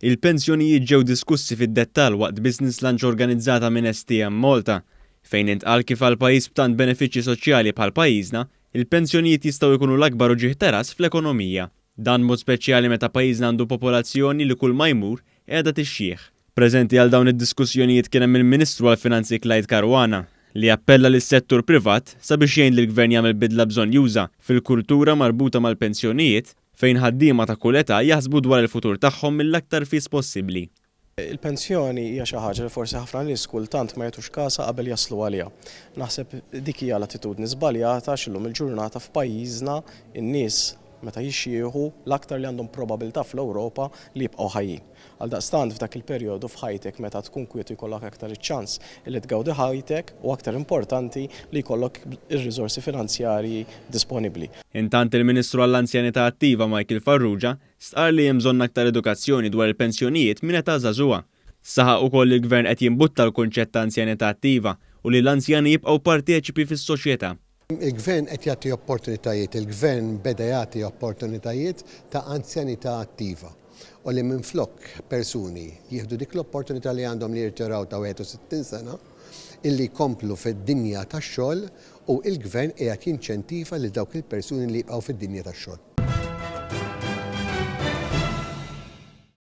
Il-pensjonijiet ġew diskussi fid-dettall waqt business lunch organizzata minn STM Malta, fejn intqal kif għal pajjiż b'tant benefiċċji soċjali bħal pajjiżna, il-pensjonijiet jistgħu jkunu l-akbar uġigħ ta' ras fl-ekonomija. Dan b'mod speċjali meta pajjiżna għandu popolazzjoni li kull ma jmur qiegħda tixjieħ. Preżenti għal dawn id-diskussjonijiet kien hemm il-Ministru għall-Finanzi Clyde Caruana, li appella lis-settur privat sabiex jgħin lill-Gvern jagħmel bidla bżonnjuża fil-kultura marbuta mal-pensjonijiet fejn ħaddiema ta' kull età jaħsbu dwar il-futur tagħhom mill-aktar fis possibbli. Il-pensjoni hija xi ħaġa li forsi ħafna nies kultant ma jagħtux kasha qabel jaslu għaliha. Naħseb dik hija l-attitudni żbaljata għax illum il-ġurnata f'pajjiżna n-nies meta jixjieħu l-aktar li għandhom probabilità fl-Ewropa li jibqgħu ħajjin. Għaldaqstant f'dak il-perjodu f'ħajtek meta tkun kwiet u jkollok aktar iċ-ċans li tgawdi ħajtek u aktar importanti li jkollok ir-riżorsi finanzjarji disponibbli. Intant il-Ministru għall-Anzjanità Attiva Michael Farrugia stqarr li hemm bżonn aktar edukazzjoni dwar il-pensjonijiet minn età żagħżugħa. Saħaq ukoll li l-Gvern qed jimbutta l-kunċett ta' anzjanità attiva u li l-anzjani jibqgħu parteċipi fis-soċjetà. Il-Gvern qed jagħti opportunitajiet, il-Gvern beda jagħti opportunitajiet ta' anzjanità attiva u li minflok persuni jieħdu dik l-opportunità li għandhom li jirtiraw ta' 61 sena, illi jkomplu fid-dinja tax-xogħol u il-Gvern qiegħed jinċentiva lil dawk il-persuni li jibqgħu fid-dinja tax-xogħol.